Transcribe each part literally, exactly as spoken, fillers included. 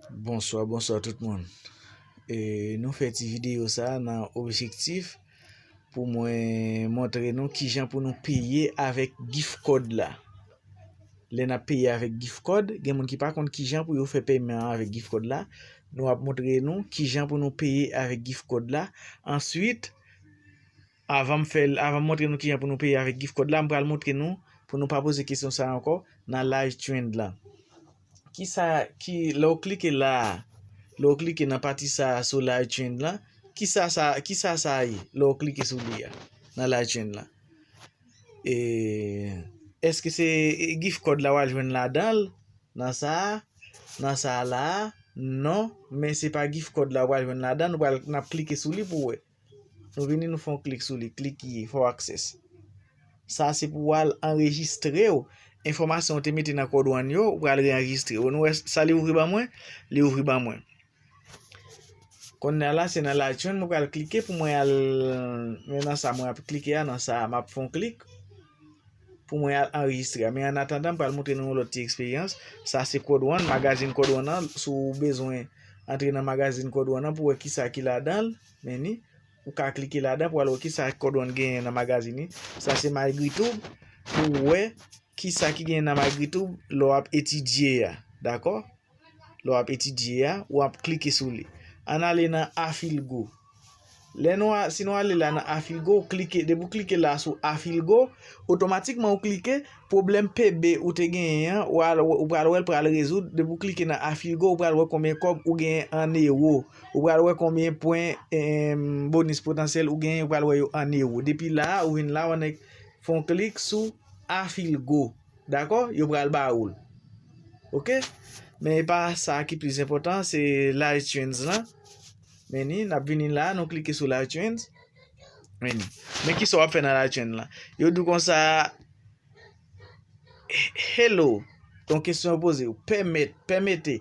Bonswa, bonswa tout moun. E, nou fè ti videyo sa a nan objektif pou mwen montre nou kijan pou nou peye avèk gift card la. Lè n ap peye avèk gift card, gen moun ki pa konn kijan pou yo fè pèyman an avèk gift card la. Nou ap montre nou kijan pou nou peye avèk gift card la. Answit, avan m fè l, avan m montre nou kijan pou nou peye avèk gift card la, m pral montre nou pou nou pa poze kesyon sa a ankò nan Live Trend la. Kisa ki, lè w klike la a, lè w klike nan pati sa a sou Live Trend la, kisa sa, kisa sa a ye lè w klike sou li a nan Live Trend la? E, èske se gift card la w al jwenn ladan l? Nan sa a, nan sa a la a, non, men se pa gift card la w al jwenn ladan, nou pral, n ap klike sou li pou wè. Nou vini, nou fè yon klik sou li, klik ye, fè w access. Sa se pou w al anrejistre w. Enfòmasyon w te mete nan kòdwann yo, ou pral reanrejistre yo. Nou wè sa li ouvri ban mwen? Li ouvri ban mwen. Kounye a la, se nan Live Trend mwen pral klike pou mwen al, men nan sa mwen ap klike a, nan sa a, m ap fè yon klik pou mwen al anrejistre a. Men annatandan, m pral montre nou yon lòt ti eksperyans. Sa se kòdwann, magazin kòdwann nan. Si w bezwen antre nan magazin kòdwann nan pou wè kisa ki ladan l, men ni, ou ka klike ladan pou al wè kisa kòdwann genyen nan magazin li. Sa se MyGritTube, pou w wè kisa ki genyen nan MyGritTube lè w ap etidye a. Dakò? Lè w ap etidye a, w ap klike sou li. Ann ale nan Afilgo. Lè nou a, si nou ale la nan Afilgo, w klike, depi w klike la sou Afilgo, otomatikman w klike, pwoblèm P B ou te genyen an, w al, ou pral wè l pral rezoud. Depi w klike nan Afilgo, ou pral wè konbyen kòb ou genyen an ewo. Ou pral wè konbyen pwen, em, bonis potansyèl ou genyen, ou pral wè yo an ewo. Depi la a, ou vin la, w annik fè yon klik sou Afilgo. Dakò? Yo pral ba ou l. Oke? Men e pa sa ki plis enpòtan, se Live Trends lan. Men ni, n ap vini la, nou klike sou Live Trends. Men ni. Men kisa w ap fè nan Live Trends lan? Yo di w konsa, "Hello." Yon kesyon yo poze w. Pèmèt, pèmete.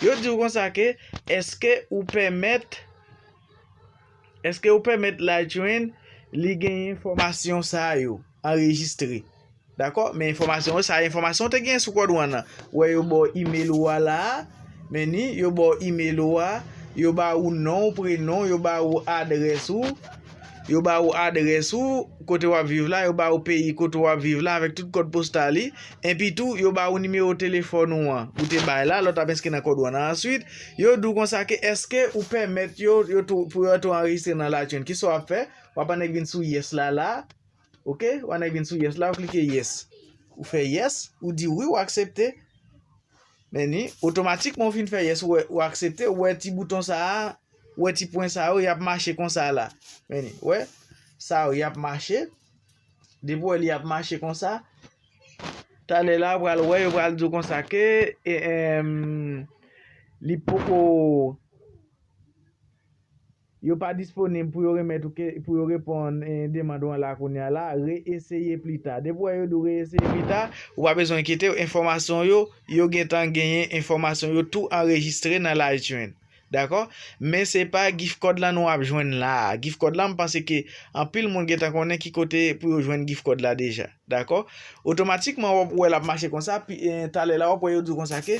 Yo di w konsa ke, èske ou pèmèt, èske ou pèmèt Live Trends li genyen enfòmasyon sa yo anrejistre? Dakò? Men enfòmasyon yo, sa enfòmasyon w te genyen sou kòdwann nan. Ou wè yo ba w imel ou a la a, men ni, yo ba w imel ou a, yo ba ou non w, prenon, yo ba ou adrès ou, yo ba ou adrès ou, kote w ap viv la, yo ba ou peyi kote w ap viv la, avèk tout kòd postal li. Epi tou, yo ba ou nimewo telefòn ou an, ou te bay la, lè w t ap enskri nan kòdwann nan. Answit, yo di w konsa ke èske ou pèmèt yo, yo tou, pou yo tou anrejistre nan Live Trends. Kisa w ap fè? W ap annik vin sou yes la la. Oke? W annik vin sou yes la, w klike yes. Ou fè yes, ou di wi, w aksepte. Men ni, otomatikman w fin fè yes, ou wè, ou aksepte, ou wè ti bouton sa a, ou wè ti pwen sa yo, y ap mache konsa la. Men ni, wè, sa yo, y ap mache. Depi w wè li ap mache konsa, talè la, ou pral wè, yo pral di w konsa ke, e, em, li poko, yo pa disponib pou yo remèt ou ke, pou yo reponn, eh, demann ou an la kounye a la, reeseye pli ta. Depi w wè yo di w reeseye pli ta, ou pa bezwen enkyete w, enfòmasyon yo, yo gentan genyen enfòmasyon yo tou anrejistre nan Live Trends. Dakò? Men se pa gift card lan nou ap jwenn la a. Gift card lan, m panse ke anpil moun gentan konnen ki kote pou yo jwenn gift card la deja. Dakò? Otomatikman, w ap wè l ap mache konsa, pi, eh, talè la, w ap wè yo di w konsa ke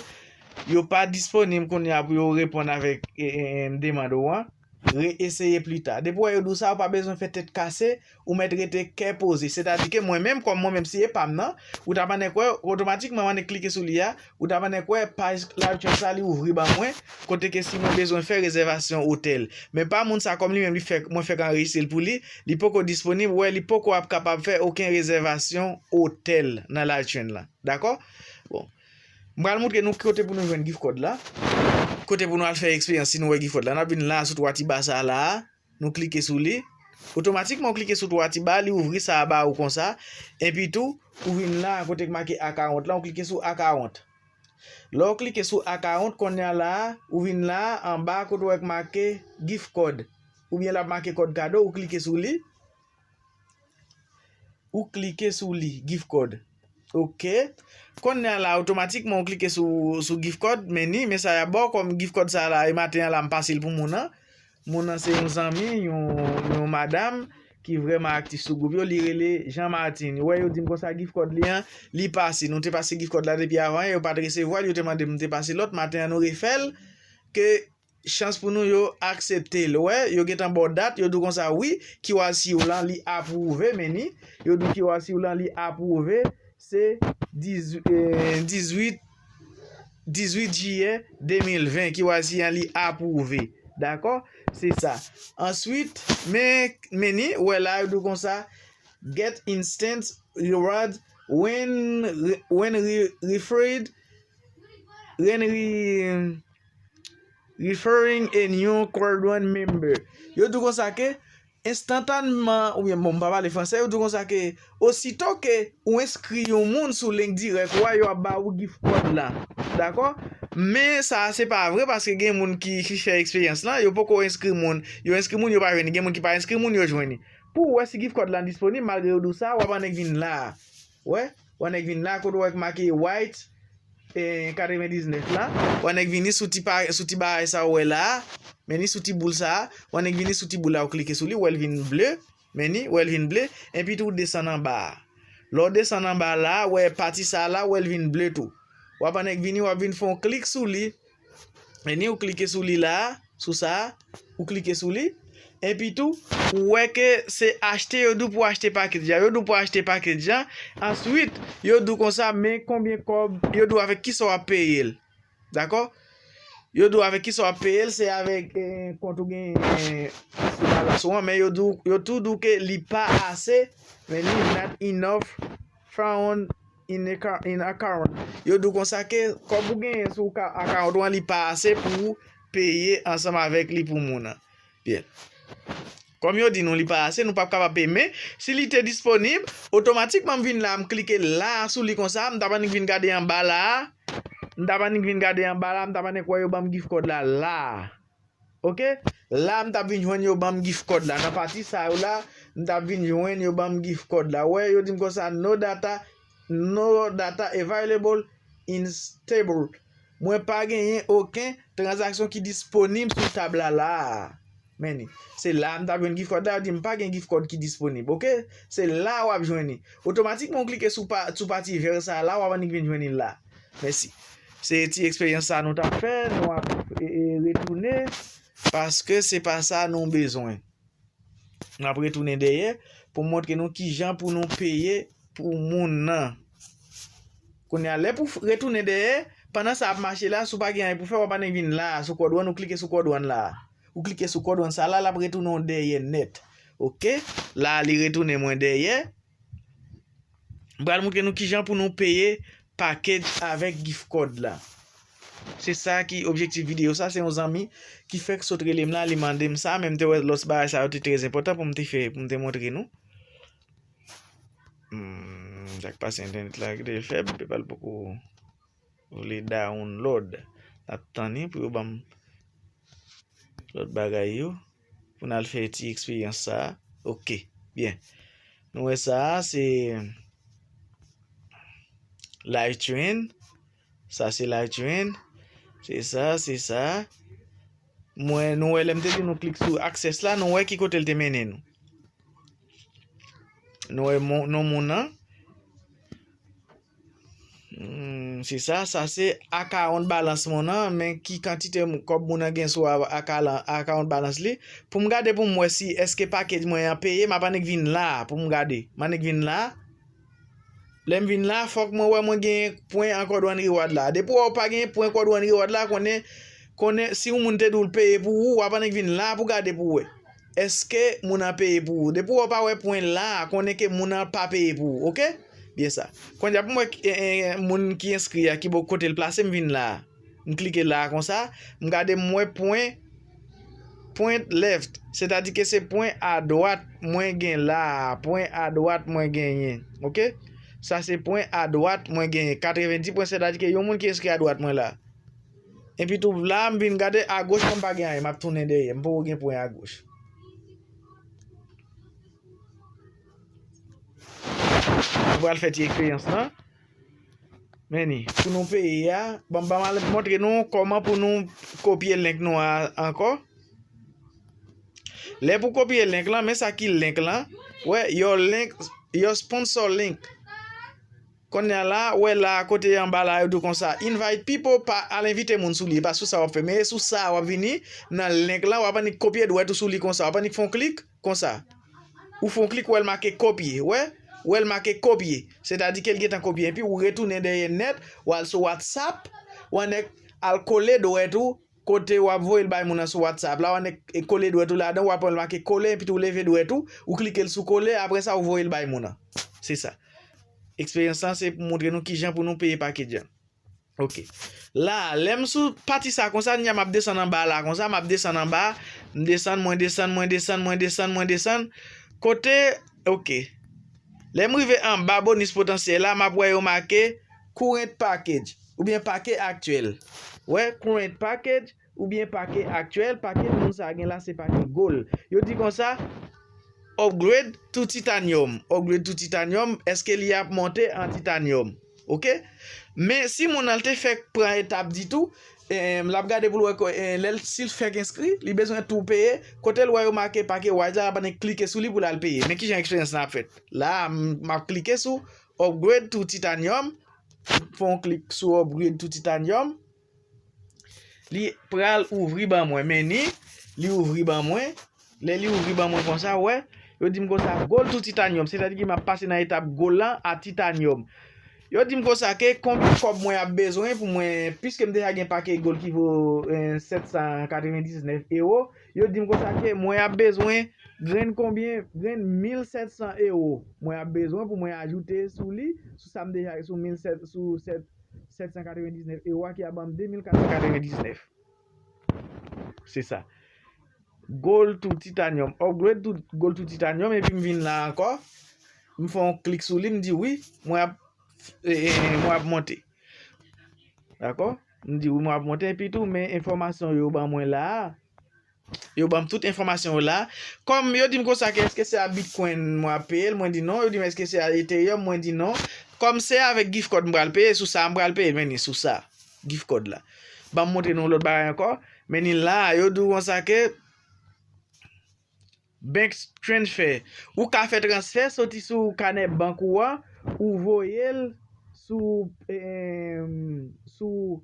yo pa disponib kounye a pou yo reponn avèk, eh, eh, eh, demann ou an. Reeseye pli ta. Depi w wè yo di w sa, ou pa bezwen fè tèt kase, ou mèt rete kè poze. Sètadi ke mwen menm, kòm mwen menm, si e pa m nan, ou t ap annik wè, otomatikman, m annik klike sou li a, ou t ap annik wè, paj Live Trends sa, li ouvri ban mwen, kote ke si mwen bezwen fè rezèvasyon otèl. Men pa moun sa, kòm li menm, li fèk, mwen fèk anrejistre l pou li, li poko disponib, wè, li poko ap kapab fè okenn rezèvasyon otèl nan Live Trends lan. Dakò? Bon. M pral montre nou kote pou nou jwenn gift card la. Kote pou nou al fè eksperyans si nou wè gift card la. N ap vin la sou twa ti ba sa la a. Nou klike sou li. Otomatikman, ou klike sou twa ti ba, li ouvri sa a ba ou konsa. Epi tou, ou vin la kote k make account lan, ou klike sou account. Lè w klike sou account, kounye a la a, ou vin la anba kote w wè k make gift card. Oubyen l ap make kòd kado, ou klike sou li. Ou klike sou li, gift card. Oke. Kounye a la, otomatikman, ou klike sou, sou gift card, men ni, men sa y ap ba w kòm gift card sa la, e maten an la, m pase l pou moun nan. Moun nan se yon zanmi, yon, yon madanm ki vrèman aktif sou gwoup yo, li rele Jean Martin. Ou wè, yo di m konsa gift card li an, li pase. Nou te pase gift card la depi avan yè, yo pa t resevwa l, yo te mande m, m te pase lòt, maten an, nou refè l. ke chans pou nou yo aksepte l. Wè, yo gentan ba w dat, yo di w konsa, wi, K Y C w lan li apwouve, men ni, yo di w K Y C w lan li apwouve, se diz, eh, dizuit, dizuit jiyè de mil ven, K Y C an li apwouve. Dakò? Se sa. Answit, men, men ni, wè la, yo di w konsa, get instant reward when, when re-, referred, when re-, referring a new Codon member. Yo di w konsa ke enstantaneman, oubyen bon, m pa pale fransè, yo di w konsa ke osito ke ou enskri yon moun sou link dirèk ou a, yo ap ba ou gift code la. Dakò? Men sa a se pa vre paske gen moun ki, ki fè eksperyans lan, yo poko enskri moun, yo enskri moun, yo pa jwenn li. Gen moun ki pa enskri moun, yo jwenn li. Pou w wè si gift code lan disponib, malgre yo di w sa, w ap annik vin la a. Wè, w annik vin la a, kote w wè k make white, eh, katrevendiznèf la. W annik vini sou ti pa-, sou ti bagay sa w wè la a. Men ni sou ti boul sa a. W annik vini sou ti boul la, w klike sou li, w wè l vin ble. Men ni, w wè l vin ble. Enpi tou, w desann anba a. Lè w desann anba la a, w wè pati sa a la, w wè l vin ble tou. W ap annik vini, w ap vin fè yon klik sou li. Men ni, w klike sou li la a, sou sa a, ou klike sou li. Enpi tou, ou wè ke se achte, yo di w pou achte package la. Yo di w pou achte package la. Answit, yo di w konsa, men konbyen kòb, yo di w avèk kisa w ap peye l. Dakò? Yo di w avèk kisa w ap peye l, se avèk, eh, kont ou genyen, eh, sou balans ou an, men yo di w, yo tou di w ke li pa ase, men li not enough fund in acca-, in account. Yo di w konsa ke kòb ou genyen sou ka-, account ou an, li pa ase pou w peye ansanm avèk li pou moun nan. Byen. Kòm yo di nou li pa ase, nou p ap kapab peye. Men, si li te disponib, otomatikman m vin la, m klike la sou li konsa, m t ap annik vin gade anba la a. M t ap annik vin gade anba la, m t ap annik wè yo ban m gift code la la a. Oke? La, m t ap vin jwenn yo ban m gift code la. Nan pati sa yo la, m t ap vin jwenn yo ban m gift code la. Wè, yo di m konsa, no data, no data available in stable. Mwen pa genyen okenn tranzaksyon ki disponib sou tab la la a. Men ni. Se la a m t ap jwenn gift code la, yo di m pa gen gift code ki disponib, oke? Se la a w ap jwenn li. Otomatikman, w klike sou pa-, sou pati vè sa a la, w ap annik vin jwenn li la. Mèsi. Se ti eksperyans sa a nou t ap fè, nou ap, e, e, retounen, paske se pa sa nou bezwen. N ap retounen dèyè pou m montre nou kijan pou nou peye pou moun nan. Kounye a, lè pou f-, retounen dèyè, pandan sa ap mache la, si w pa gen anyen pou fè, w ap annik vin la a, sou kòdwàn, ou klike sou kòdwàn la a. Ou klike sou kòdwàn sa la, l ap retounen w dèyè nèt. Oke? La a, li retounen mwen dèyè. M pral montre nou kijan pou nou peye package avèk gift code la. Se sa ki objektif videyo sa. Se yon zanmi ki fèk sot rele m la, li mande m sa, men m te wè lòt bagay sa yo te trè enpòtan pou m te fè, pou m te montre nou. Hmm, sa k pase, entènèt la ki te fèb, epi l poko vle download. N ap tann li pou yo ban m lòt bagay yo. Pou n al fè ti eksperyans sa a. Oke, byen. Nou wè sa a, se Live Train. Sa se Live Train. Se sa, se sa. Mwen, nou wè lè m te di nou klik sou access la, nou wè ki kote l te mennen nou. Nou wè mon-, non moun nan. Hmm, se sa, sa se account balance moun nan, men ki kantite m-, kòb moun nan gen sou a-, account, account balance li. Pou m gade pou m wè si èske package mwen an peye, m ap annik vin la pou m gade. M annik vin la. Lè m vin la, fòk mwen wè mwen gen pwen an kòdwàn reward la. Depi w wè w pa gen pwen kòdwàn reward la, konnen, konnen si yon moun te di w l peye pou ou, w ap annik vin la pou gade pou w wè. Èske moun nan peye pou ou? Depi w pa wè pwen la a, konnen ke moun nan pa peye pou ou, oke? Byen sa. Kounye a pou m wè, e, e, moun ki enskri a, ki bò kote l plase, m vin la a. M klike la a konsa, m gade m wè pwen, pwen left, sètadi ke se pwen adwat mwen gen la a, pwen adwat mwen genyen, oke? Sa se pwen adwat mwen genyen, katrevendi pwen, sètadi ke yon moun ki enskri adwat mwen la. Epi tou la, m vin gade agoch mwen, m pa gen anyen, m ap tounen dèyè, m poko gen pwen agoch. Nou pral fè ti eksperyans lan. Men ni, pou nou peye a, ban m, ban m al montre nou kòman pou nou kopye link nou a ankò. Lè pou kopye link lan, men sa ki link lan. Wè, your link, your sponsor link. Kounye a la, wè la, kote anba la, yo di w konsa, invite people, pa al envite moun sou li, e pa sou sa w ap fè, men e sou sa w ap vini nan link lan, w ap annik kopye dwèt ou sou li konsa, w ap annik fè yon klik konsa. Ou fè yon klik, wè l make kopye, wè, wè l make kopye, sètadi ke l gentan kopye, epi ou retounen dèyè nèt, w al sou WhatsApp, w annik al kole dwèt ou, kote w ap voye l bay moun nan sou WhatsApp la, w annik kole dwèt ou ladan, w ap wè l make kole, epi tou w leve dwèt ou, ou klike l sou kole, apre sa ou voye l bay moun nan. Se sa. Eksperyans lan se pou montre nou kijan pou nou peye package an. Ok. La, lè m sou pati sa konsa, kounye a m ap desann anba la konsa, m ap desann anba, m desann, mwen desann, mwen desann, mwen desann, mwen desann. Kote, ok. Lè m rive anba bonus potansyèl la, m ap wè yo make current package, oubyen pake aktyèl. Wè, current package, oubyen pake aktyèl, pake moun sa gen la, se pake gold. Yo di konsa, upgrade to titanium. Upgrade to titanium, èske li ap monte an titanium? Ok? Men si moun nan te fèk pran etap ditou, em, l ap gade pou l wè ko-, em, lè l, si l fèk enskri, li bezwen tou peye. Kote l wè yo make pake white la, l ap annik klike sou li pou l al peye. Men kijan eksperyans lan ap fèt. La, m, m ap klike sou upgrade to titanium. Fè yon klik sou upgrade to titanium. Li pral ouvri ban mwen. Men ni, li ouvri ban mwen. Lè li ouvri ban mwen konsa, wè, yo di m konsa gold to titanium, sètadi ke m ap pase nan etap gold lan a titanium. Yo di m konsa ke konbyen kòb mwen ap bezwen pou mwen, piske m deja gen pake gold ki vo, eh, sèt san katrevendiznèf ewo, yo di m konsa ke mwen ap bezwen grenn konbyen, grenn mil sèt san ewo. Mwen ap bezwen pou mwen ajoute sou li, sou sa m deja, sou mil sèt, sou sèt, sèt san katrevendiznèf ewo a ki ap ban m de mil kat san katrevendiznèf. Se sa. Gold to titanium. Upgrade to gold to titanium, epi m vin la ankò. M fè yon klik sou li, m di wi, mwen ap, e, e, mwen ap monte. Dakò? M di wi, mwen ap monte, epi tou, men enfòmasyon yo ban mwen la a. Yo ban m tout enfòmasyon yo la. Kòm yo di m konsa ke èske se a Bitcoin mwen ap peye l, mwen di non. Yo di m èske se a Ethereum, mwen di non. Kòm se avèk gift card m pral peye, sou sa m pral peye, men ni sou sa. Gift card la. Ban m montre nou lòt bagay ankò. Men ni la, yo di w konsa ke bank transfer. Ou ka fè transfè soti sou kanè bank ou an, ou voye l sou, em, sou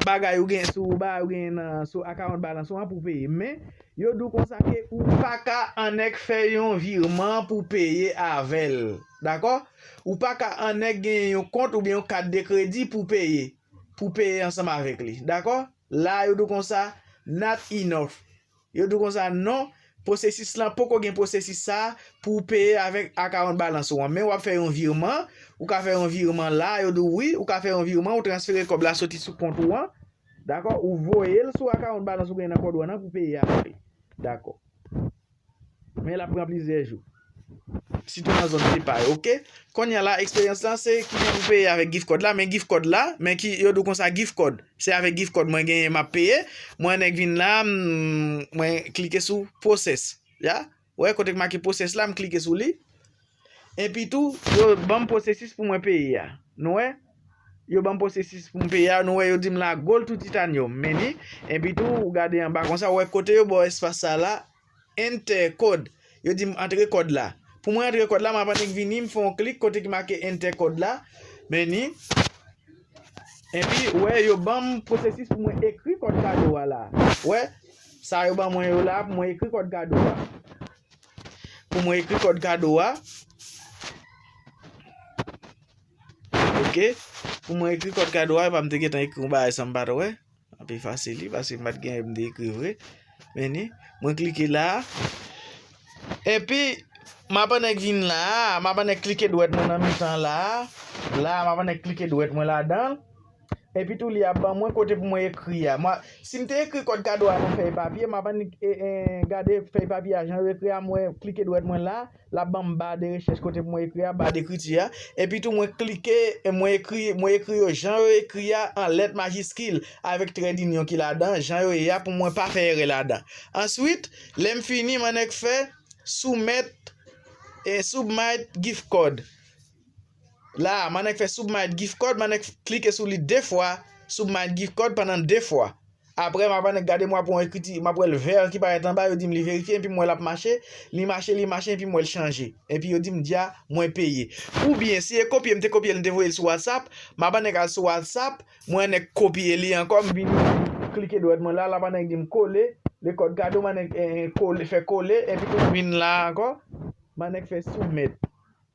bagay ou gen, sou bagay ou gen nan, sou account balance ou an pou peye. Men, yo di w konsa ke ou pa ka annèk fè yon virman pou peye avè l. Dakò? Ou pa ka annèk gen yon kont oubyen yon kat de kredi pou peye, pou peye ansanm avèk li. Dakò? La, yo di w konsa, not enough. Yo di w konsa, non, pwosesis lan poko gen pwosesis sa a pou w peye avèk account balance ou an. Men w ap fè yon virman, ou ka fè yon virman la, yo di w wi, ou ka fè yon virman, ou transfere kòb la soti sou kont ou an. Dakò? Ou voye l sou account balance ou gen nan kòd ou an nan pou peye avè l. Dakò. Men l ap pran plizyè jou. Sitou nan zòn Sepa yo, ok? Kounye a la, eksperyans lan, se kijan pou peye avèk gift card la, men gift card la, men ki, yo di w konsa gift card. Se avèk gift card mwen genyen m ap peye. Mwen nèk vin la, m, mwen klike sou process. Ya? Wè, kote k make process la, m klike sou li. Epi tou, yo ban m pwosesis pou mwen peye a. Nou wè? Yo ban m pwosesis pou m peye a. Nou wè, yo di m la gold to titanium. Men ni, epi tou, ou gade anba konsa, ou wè kote yo ba w espas sa la, enter code. Yo di m antre kòd la. Pou mwen antre kòd la, m ap annik vini, m fè yon klik kote ki make enter code la. Men ni. Epi, ou wè, yo ban m pwosesis pou mwen ekri kòd kado a la. Ou wè, sa yo ban mwen yo la, pou mwen ekri kòd kado a. Pou mwen ekri kòd kado a. Ok. Pou mwen ekri kòd kado a, epa m te gentan ekri yon bagay san m pa t wè. Ap efase li, paske m pa t gen, m te ekri vre. Men ni, mwen klike la. Epi, m ap annik vin la, m ap annik klike dwèt mwen nan mitan la. La, m ap annik klike dwèt mwen ladan l. Epi tou, li ap ban mwen kote pou mwen ekri a. Mwen, si m te ekri kòd kado a nan fèy papye, m ap annik, e, e, gade fèy papye a, jan yo ekri a, mwen klike dwèt mwen la. L ap ban m ba de rechèch kote pou mwen ekri a, ba dekriti a. Epi tou mwen klike, e mwen ekri, mwen ekri yo jan yo ekri a an lèt majiskil avèk trè dinyon ki ladan, jan yo ye a pou mwen pa fè erè ladan. Answit, lè m fini, m annik fè soumèt, e, submit gift card. La, m annik fè submit gift card, m annik klike sou li de fwa, submit gift card pandan de fwa. Apre, m ap annik gade, m ap wè yon ekriti, m ap wè l vè ki parèt anba, yo di m li verifye, epi m wè l ap mache, li mache, li mache, epi m wè l chanje. Epi yo di m, dja, mwen peye. Oubyen, si e kopye, m te kopye l, m te voye l sou WhatsApp, m ap annik al sou WhatsApp, mwen annik kopye li ankò, m vin klike dwèt mwen la, l ap annik di m kole, le kòd kado, m annik eh, kole, fè kole, epi tou m vin la ankò, m annik fè soumèt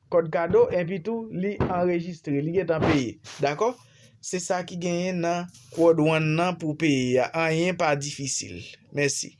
kòd kado, epi tou li anrejistre, li gentan peye. Dakò? Se sa ki genyen nan Crowd One nan pou peye a. Anyen pa difisil. Mèsi.